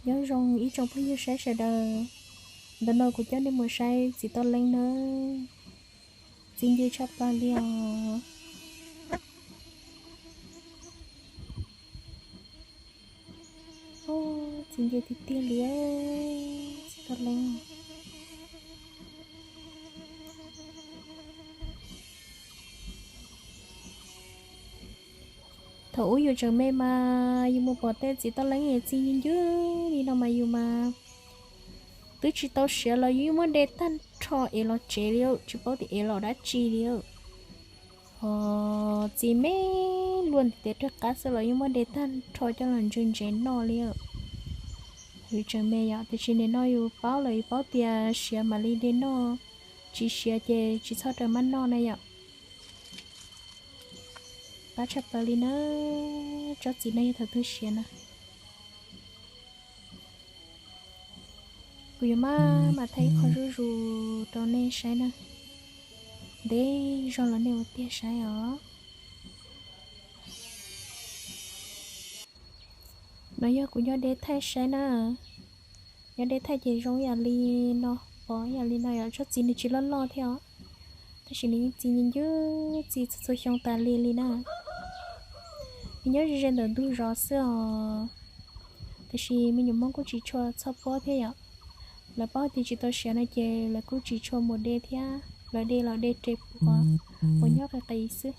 Nyob zoo ib tsoom phooj ywg saib sawv daws, ntawm no kuv coj nej mus saib txiv toj leeb nawb. Txi nce tshaj plaws li os. Txi nce tiag tiag li, txiv toj leeb. Thaum ub yus tseem me mas yus mus pom tej txiv toj leeb es txi ncw ncwb li no mas yus mas twb tsis tau siav los yus yeej muab de tag nrho ev los tsev li, tsis paub tias ev los dab tsi li. Ho txi me luaj ntiv tes rag qab xwb los yeej muab de tag nrho coj los ntse ntsev noj li. Yus tseem me yom, tiam sis nim no yus paub lawm, yus paub tias siav mam li de noj, tsis siav ces tsis txhob raws maj noj na yom. Qab tshaj plaws li na, tsob txiv no yog thaum twg siav na. Kuv yuav maj mam thaij ib qho zuj zus rau nej saib na. Ntev zog los nej ua tiag saib os. No yog kuv nyob deb thaij saib na. Nyob deb thaij ces zoo ib yam li no, pom ib yam li no yom, tsob txiv nws tsis loj loj thiab os, tab sis nws yeej txi ncw ncwb txi txhua txhua xyoo tas li li na. Nws nyob ze ze ntawm ntug zos xwb os, tiam sis me nyuam Hmoob kuj tsis tshua txhawj pob thiab yom. Lawv paub tias tsis tau siav no ces lawv kuj tsis tshua mus de thiab, lawv de los de rau puas, puas nyob qis qis xwb.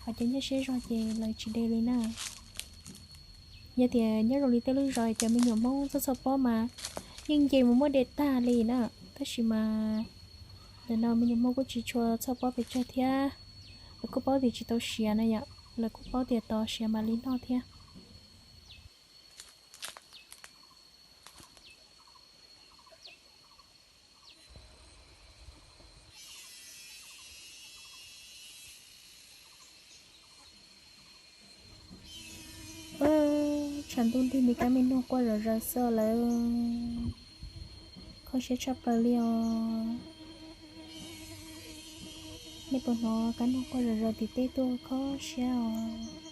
Ho cov nyob siab zog ces lawv tsis de li na. Yog tias nyob zoo li tej lub zos cov me nyuam Hmoob txhawj txhawj pob mas yeej nce mus muab de tag li na. Tab sis mas ntawm no me nyuam Hmoob kuj tsis tshua txhawj pob pes tsawg thiab, lawv kuj paub tias tsis tau siav na yom, lawv kuj paub tias tos siav mam li noj thiab. Tshav ntuj nrig me kab me noog quaj zom zaws xwb lawm, kho siab tshaj plaws li os. Nej puas hnov kab noog quaj zom zaws tim teb tuaj kho siab os?